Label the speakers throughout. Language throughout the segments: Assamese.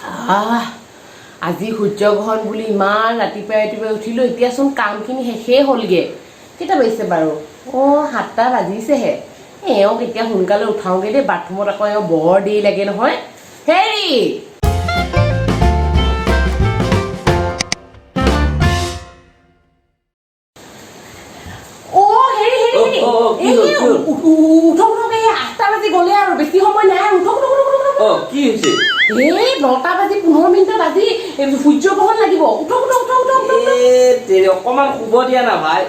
Speaker 1: আহ, আজি সূৰ্যগ্ৰহণ বুলি ইমান ৰাতিপুৱাই ৰাতিপুৱাই উঠিলোঁ, এতিয়াচোন কামখিনি শেষেই হ'লগৈ। কেইটা বাজিছে বাৰু? অঁ, 7টা বাজিছেহে। এই এওঁক এতিয়া সোনকালে উঠাওঁগৈ দেই, বাথৰুমত আকৌ এওঁ বৰ দেৰি লাগে নহয়। হেৰি, অ' হেৰি হেৰি হেৰি।
Speaker 2: অ, অ, কি হ'ল, কি হ'ল?
Speaker 1: উঠক উঠক, এই 8টা বাজি গ'লে আৰু বেছি সময় নাই আৰু। উঠক উঠক উঠক উঠক উঠক।
Speaker 2: অ, কি হৈছে?
Speaker 1: এই 9টা বাজি 15 মিনিটত আজি সূৰ্যগ্ৰহণ লাগিব। উঠক উঠক উঠক উঠক উঠক।
Speaker 2: এ, তেৰি অকণমান শুব দিয়া না ভাই।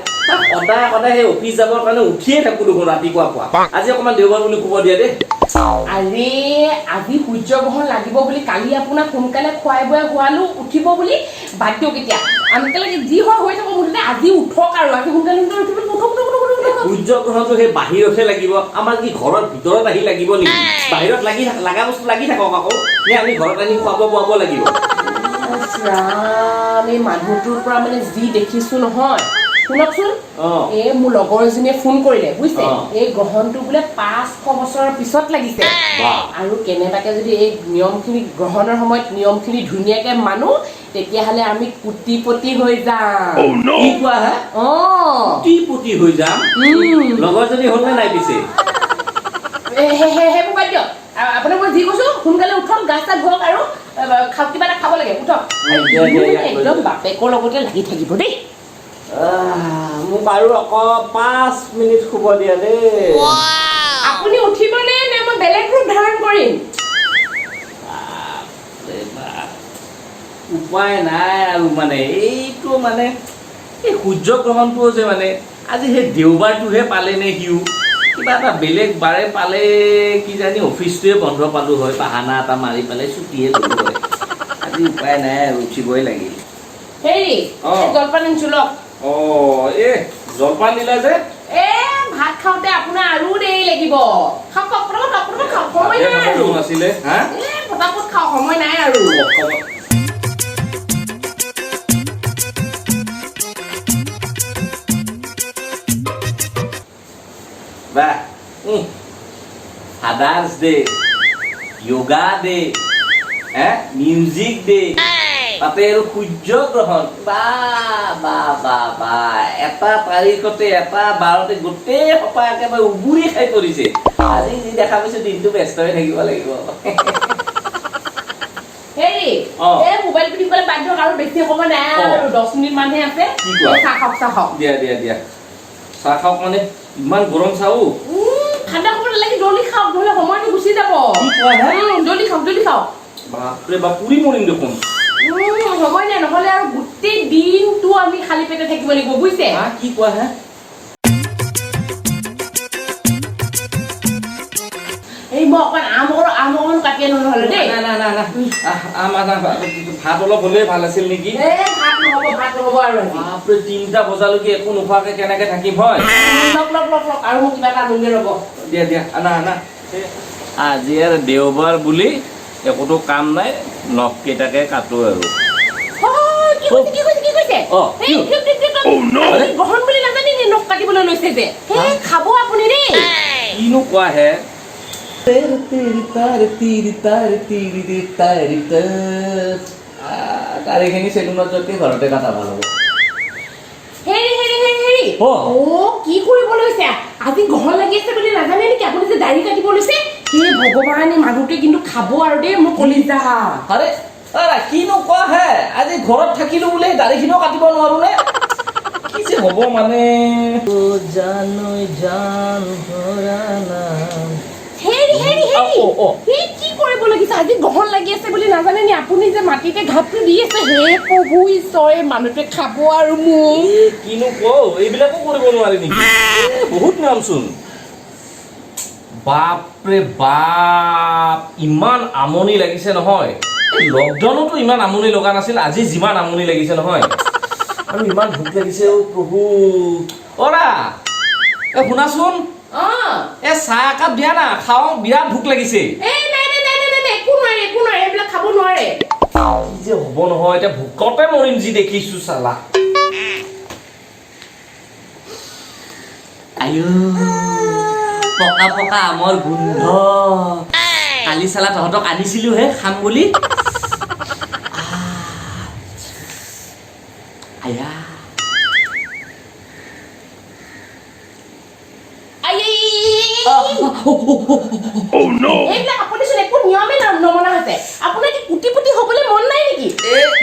Speaker 2: সদায় সদায় সেই অফিচ যাবৰ কাৰণে উঠিয়ে থাকো দেখোন ৰাতিপুৱা পুৱা। আজি অকণমান দেওবাৰ বুলি শুব দিয়া দেই।
Speaker 1: আৰে, আজি সূৰ্যগ্ৰহণ লাগিব বুলি কালি আপোনাক সোনকালে খুৱাই বোৱাই শুৱালো উঠিব বুলি। বাদ দিয়ক এতিয়া, আনকালে যি হয় হৈ থাকক, মুঠতে আজি উঠক আৰু আজি সোনকালে সোনকালে উঠিব। উঠক উঠক উঠক উঠক উঠক।
Speaker 2: সূৰ্যগ্ৰহণটো সেই বাহিৰতহে লাগিব, আমাৰ কি ঘৰৰ ভিতৰত আহি লাগিব নেকি? বাহিৰত লাগি লগা বস্তু লাগি থাকক আকৌ, নে আমি ঘৰত আনি খুৱাব বোৱাব লাগিব?
Speaker 1: উফ ৰাম, এই মানুহটোৰ পৰা মানে যি দেখিছো নহয়। শুনকচোন, এই মোৰ লগৰ এজনীয়ে ফোন কৰিলে বুজিছে, এই গ্ৰহণটো বোলে 500 বছৰৰ পিছত লাগিছে। আৰু কেনেবাকে যদি এই নিয়মখিনি গ্ৰহণৰ সময়ত নিয়মখিনি ধুনীয়াকে মানো, তেতিয়াহ'লে আমি কোটিপতি হৈ যাম।
Speaker 2: কি কোৱা হে?
Speaker 1: অ।
Speaker 2: কোটিপতি হৈ যাম? লগৰজনী হ'লনে নাই পিছে?
Speaker 1: সেইবোৰ বাদ দিয়ক, আপোনাক মই যি কৈছো, সোনকালে উঠক, গা চা ধুৱক আৰু কিবা এটা খাব লাগে, উঠক।
Speaker 2: দিয়া, দিয়া, দিয়া,
Speaker 1: একদম বাপেকৰ লগতে লাগি থাকিব দেই।
Speaker 2: মোক আৰু আকৌ 5 মিনিট শুব দিয়া দেই।
Speaker 1: আপুনি উঠিবনে নে মই বেলেগ ৰূপ ধাৰণ কৰিম?
Speaker 2: বাপৰে বাপ, উপায় নাই আৰু। মানে এইটো মানে এই সূৰ্যগ্ৰহণটোও যে মানে আজি সেই দেওবাৰটোহে পালে নে সিও কিবা এটা বেলেগ বাৰে পালে কিজানি অফিচটোৱে বন্ধ পালো হয়, বাহানা এটা মাৰি পেলাই ছুটিয়ে ল'লো হয়। আজি উপায় নাই আৰু, উঠিবই লাগিল।
Speaker 1: হেৰি, এই জলপান আনিছো, লওক।
Speaker 2: অ, এ জলপান দিলা যে?
Speaker 1: এ ভাত খাওঁতে আপোনাৰ আৰু দেৰি লাগিব। খাওক খাওক, পটাপট খাওক, পটাপট খাওক, সময় নাই আৰু।
Speaker 2: মন আছিলে হা?
Speaker 1: এ পটাপট খাওক, সময় নাই আৰু।
Speaker 2: বাহ, ফাদাৰ্ছ ডে, য়োগা ডে, হে মিউজিক ডে, তাতে আৰু সূৰ্যগ্ৰহণ। বা বা বা বা, এটা তাৰিখতে এটা বাৰতে গোটেই সোপা একেবাৰে উবুৰি খাই পৰিছে। আজি যি দেখা পাইছো দিনটো ব্যস্ত হৈ থাকিব লাগিব।
Speaker 1: হেৰি, এই মোবাইল পিটিবলৈ বাদ দিয়ক আৰু বেছি সময় নাই আৰু, 10 মিনিট মানহে আছে।
Speaker 2: কি কোৱা?
Speaker 1: এই চাহ খাওক, চাহ খাওক।
Speaker 2: দিয়া দিয়া দিয়া, চাহ খাওক মানে ইমান গৰম চাহো?
Speaker 1: ঠাণ্ডা খাব নালাগে, জল্দি খাওক, নহ'লে সময়টো গুচি যাব।
Speaker 2: কি কোৱা হে?
Speaker 1: জল্দি খাওক, জল্দি খাওক।
Speaker 2: বাপৰে বাপ, পুৰি মৰিম দেখোন।
Speaker 1: সময় নাই, নহ'লে আৰু গোটেই দিনটো আমি খালী পেটে থাকিব লাগিব, বুজিছে?
Speaker 2: হা, কি কোৱা হে?
Speaker 1: এই মই অকণ আম অকণ, আম অকণ কাটি আনো নহ'লে দেই।
Speaker 2: না না না না, আম আনা, ভাত অলপ হ'লেই ভাল আছিল নেকি?
Speaker 1: এ ভাত নহ'ব, ভাত নহ'ব আৰু আজি।
Speaker 2: বাপৰে, 3টা বজালৈকে একো নোখোৱাকে কেনেকে থাকিম হয়?
Speaker 1: লওক লওক লওক লওক, আৰু মোক কিবা এটা আনোগে ৰ'ব।
Speaker 2: দিয়া দিয়া, আনা আনা। আজি আৰু দেওবাৰ বুলি একোতো কাম নাই, নখ কেইটাকে কাটো আৰু।
Speaker 1: হয়, কি কৈছে, কি কৈছে, কি কৈছে?
Speaker 2: অ,
Speaker 1: এই,
Speaker 2: কি হ'ল?
Speaker 1: দিয়ক, দিয়ক, দিয়ক, দিয়ক।
Speaker 2: Oh, no.
Speaker 1: আপুনি গ্ৰহণ বুলি নাজানে নি, নখ কাটিবলৈ লৈছে যে? হে, খাব আপুনি দেই।
Speaker 2: কিনো কোৱা হে? দাড়িখিনি চেলুনত যোৱাতকে ঘৰতে কাটা ভাল হ'ব।
Speaker 1: হেৰি হেৰি হেৰি হেৰি।
Speaker 2: অ।
Speaker 1: অ, কি কৰিব লৈছে? আজি গ্ৰহণ লাগি আছে বুলি নাজানে নেকি আপুনি যে দাড়ি কাটিব লৈছে? হে ভগৱান, এই মানুহটোৱে কিন্তু খাব আৰু দেই, মোৰ কলিজা।
Speaker 2: আৰে, আৰে, কিনো কোৱা হে? আজি ঘৰত থাকিলো বোলে দাড়িখিনিও কাটিব নোৱাৰো নে? কি যে হ'ব মানে? জানৈ জান ধৰা নাম।
Speaker 1: হেৰি হেৰি হেৰি।
Speaker 2: অ, অ, অ।
Speaker 1: এই কি কৰিব লাগিছে? আজি গ্ৰহণ লাগি আছে বুলি নাজানে নি আপুনি যে মাটিতে ঘাপটো দি আছে? হে প্ৰভু ঈশ্বৰ, এই মানুহটোৱে খাব আৰু মোক।
Speaker 2: এই কিনো কওঁ, এইবিলাকো কৰিব নোৱাৰি নেকি? এ, বহুত নিয়মচোন। বাপৰে বাপ, ইমান আমনি লাগিছে নহয়। এই লকডাউনতো ইমান আমনি লগা নাছিল, আজি যিমান আমনি লাগিছে নহয়। আৰু ইমান ভোক লাগিছে অ' প্ৰভু। অৰা, এ শুনাচোন।
Speaker 1: অ।
Speaker 2: এ চাহ একাপ দিয়া না, খাওঁ, বিৰাট ভোক লাগিছে।
Speaker 1: এই নাই নাই নাই নাই নাই, একো নোৱাৰে, একো নোৱাৰে, এইবিলাক খাব নোৱাৰে।
Speaker 2: কি যে হ'ব নহয়, এতিয়া ভোকতে মৰিম যি দেখিছো চালা।
Speaker 3: আয়ো, পকা পকা আমৰ গোন্ধ। কালি চালা তহঁতক আনিছিলো হে খাম বুলি।
Speaker 1: এইবিলাক আপুনিচোন একো নিয়মেই নমনা হৈছে। আপোনাৰ কি কোটিপতি হ'বলৈ মন নাই নেকি?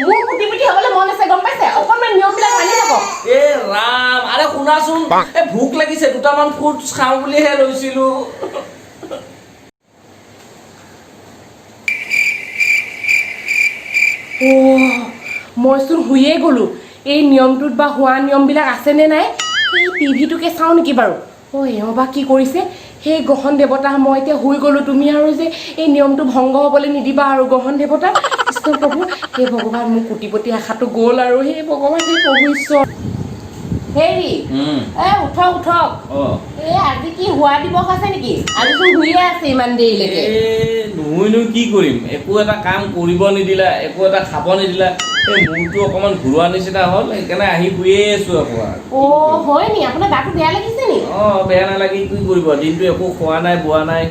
Speaker 1: মোৰ কোটিপতি হ'বলৈ মন আছে, গম পাইছে? অকণমান নিয়মবিলাক মানি থাকক।
Speaker 2: এ ৰাম, আৰে শুনাচোন, এই ভোক লাগিছে, দুটামান ফ্ৰুটছ খাওঁ বুলিহে লৈছিলো।
Speaker 1: অ', মইচোন শুইয়ে গ'লো। এই নিয়মটোত বা হোৱা নিয়মবিলাক আছেনে নাই, এই টিভিটোকে চাওঁ নেকি বাৰু? অ' এওঁ বা কি কৰিছে। সেই গ্ৰহণ দেৱতা, মই এতিয়া শুই গ'লো, তুমি আৰু যে এই নিয়মটো ভংগ হ'বলৈ নিদিবা আৰু গ্ৰহণ দেৱতা। কৃষ্ণ প্ৰভু, হে ভগৱান, মোৰ কোটিপতি আশাটো গ'ল আৰু। হে ভগৱান, হে প্ৰভু ঈশ্বৰ। হেৰি, এ উঠক উঠক। এই আজি কি হোৱা দিৱস আছে নেকি? আজিচোন শুইয়ে আছে ইমান দেৰিলৈকে।
Speaker 2: নুশুইনো কি কৰিম, একো এটা কাম কৰিব নিদিলা, একো এটা খাব নিদিলা। এই মূৰটো অকণমান ঘূৰোৱা নিচিনা হ'ল, সেইকাৰণে আহি শুইয়ে আছো আকৌ আৰু।
Speaker 1: অ' হয় নি? আপোনাৰ গাটো বেয়া লাগিছে নি?
Speaker 2: অ' বেয়া নালাগি কি কৰিব, দিনটো একো খোৱা নাই বোৱা নাই।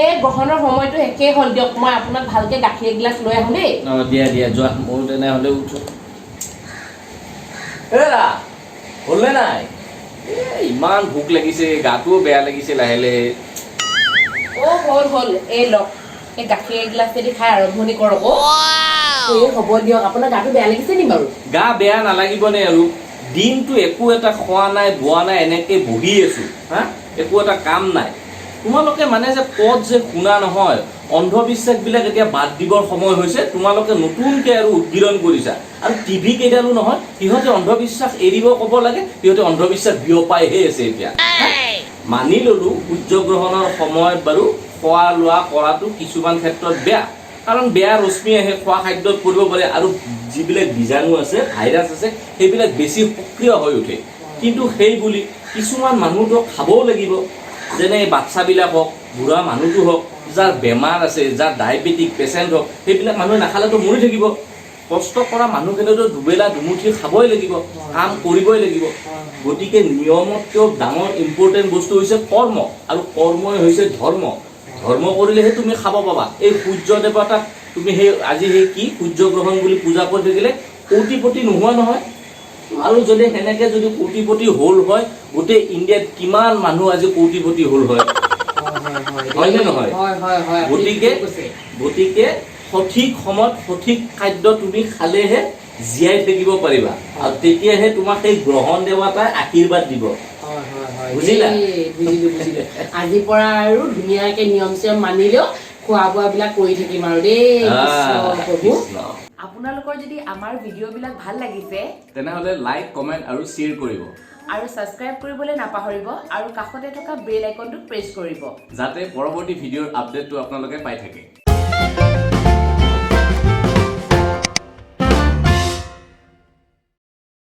Speaker 1: এই গ্ৰহণৰ সময়টো একেই হ'ল দিয়ক, মই আপোনাক ভালকে গাখীৰ এগিলাচ লৈ আহোঁ দেই।
Speaker 2: অ' দিয়া দিয়া, যোৱা, ময়ো তেনেহ'লে উঠো। এৰা হ'লনে নাই? এ ইমান ভোক লাগিছে, গাটোও বেয়া লাগিছে লাহে লাহে।
Speaker 1: অ' হ'ল হ'ল, এই লওক, এই গাখীৰ এগিলাচেদি খাই আৰম্ভণি কৰক। অ' এই হ'ব দিয়ক, আপোনাৰ গাটো বেয়া লাগিছে নি বাৰু?
Speaker 2: গা বেয়া নালাগিবনে আৰু, দিনটো একো এটা খোৱা নাই বোৱা নাই, এনেকে বহি আছো, হা, একো এটা কাম নাই। তোমালোকে মানে যে ক'ত যে শুনা নহয়, অন্ধবিশ্বাসবিলাক এতিয়া বাদ দিবৰ সময় হৈছে। তোমালোকে নতুনকে আৰু উদ্গীৰণ কৰিছা। আৰু টিভি কেইডালো নহয়, সিহঁতে অন্ধবিশ্বাস এৰিব ক'ব লাগে, সিহঁতে অন্ধবিশ্বাস বিয়পাইহে আছে এতিয়া। মানি ললো সূৰ্যগ্ৰহণৰ সময়ত বাৰু খোৱা লোৱা কৰাটো কিছুমান ক্ষেত্ৰত বেয়া, কাৰণ বেয়া ৰশ্মি আহে, খোৱা খাদ্যত পৰিব পাৰে, আৰু যিবিলাক বীজাণু আছে, ভাইৰাছ আছে, সেইবিলাক বেছি সক্ৰিয় হৈ উঠে। কিন্তু সেই বুলি কিছুমান মানুহতো খাবও লাগিব, যেনে বাচ্ছাবিলাক হওক, বুঢ়া মানুহটো হওক, যাৰ বেমাৰ আছে, যাৰ ডায়েবেটিক পেচেণ্ট হওক, সেইবিলাক মানুহে নাখালেতো মৰি থাকিব। কষ্ট কৰা মানুহখিনিতো দুবেলা দুমুঠি খাবই লাগিব, কাম কৰিবই লাগিব। গতিকে নিয়মতকৈও ডাঙৰ ইম্পৰ্টেণ্ট বস্তু হৈছে কৰ্ম, আৰু কৰ্মই হৈছে ধৰ্ম। ধৰ্ম কৰিলেহে তুমি খাব পাবা। এই সূৰ্য দেৱতাক তুমি সেই আজি সেই কি সূৰ্যগ্ৰহণ বুলি পূজা কৰি থাকিলে কোটিপতি নোহোৱা নহয়। আৰু যদি সেনেকে যদি কোটিপতি হ'ল হয়, গোটেই ইণ্ডিয়াত কিমান মানুহ আজি কোটিপতি হ'ল হয়, হয়নে নহয়? গতিকে গতিকে সঠিক সময়ত সঠিক খাদ্য তুমি খালেহে জীয়াই থাকিব পাৰিবা, আৰু তেতিয়াহে তোমাক সেই গ্ৰহণ দেৱতাই আশীৰ্বাদ দিব। বুজিলা?
Speaker 1: বুজিলো বুজিলো। আজিৰ পৰা আৰু ধুনীয়াকে নিয়ম চিয়ম মানিলেও খোৱা বোৱাবিলাক কৰি থাকিম আৰু দেই। প্ৰভু, আপোনালোকৰ যদি আমাৰ ভিডিঅ'বিলাক ভাল লাগিছে
Speaker 2: তেনেহ'লে লাইক, কমেণ্ট আৰু শ্বেয়াৰ কৰিব,
Speaker 1: আৰু ছাবস্ক্ৰাইব কৰিবলৈ নাপাহৰিব, আৰু কাষতে থকা বেল আইকনটো প্ৰেছ কৰিব,
Speaker 2: যাতে পৰৱৰ্তী ভিডিঅ'ৰ আপডেটটো আপোনালোকে পাই থাকে।